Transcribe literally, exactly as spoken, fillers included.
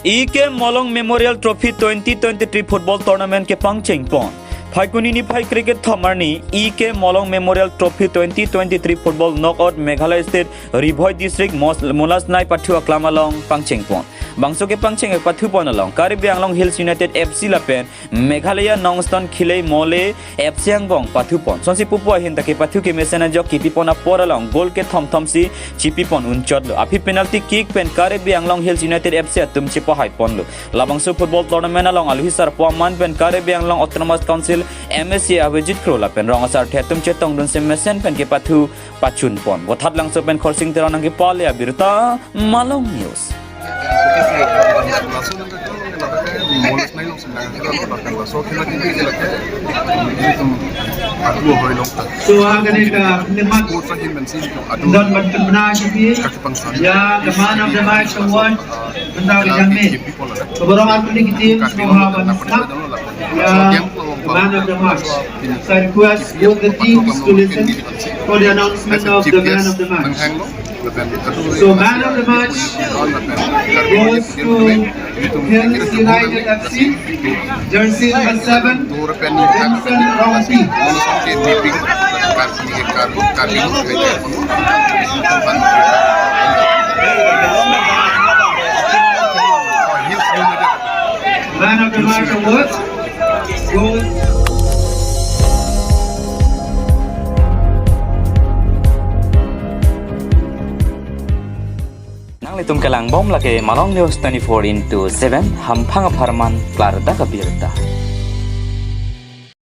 E K Molong Memorial Trophy twenty twenty-three Football Tournament kepangcheng pon. Phaikuni niphai kre-kethom arni E K Molong Memorial Trophy twenty twenty-three Football Knockout Meghalaya State Ri Bhoi District Mos-, Molasnai Pathu Aklam along pangcheng pon. Bangso kepangcheng pathu pon along Karbi Anglong Hills United F C lapen Meghalaya Nongstoiñ Khilai Mole F C angbong pathu pon. Sonsi pupo ahin ta kepathu kemesen ajok kipi pon apor along goal kethom thom si chipi pon unchotlo. Aphi penalty kick pen Karbi Anglong Hills United F C atum chepahai ponlo. Labangso football tournament along aluhi sarpo aman pen Karbi Anglong Autonomous Council M A C Abhijit Kro lapen rong asarthe atum chetongdun si mesen pen kepathu pachun pon. Vothatlangso pen Khorsing Teron nangkepale abirta, Malong News. So, hakan ita, nemat dan berkena kita, ya, the man of the match award, benda kejami. Keberongan kuning team, Soha Bansa, ya, the man of the match. So I request both the teams to listen for the announcement of the man of the match. So man of the match goes to Hills United F C, jersey number seven, Vincent Rongpi. Man of the match award goes. Nanglitum kelang bom lake Malong News twenty-four into seven, hamphang apharman klardak abirta.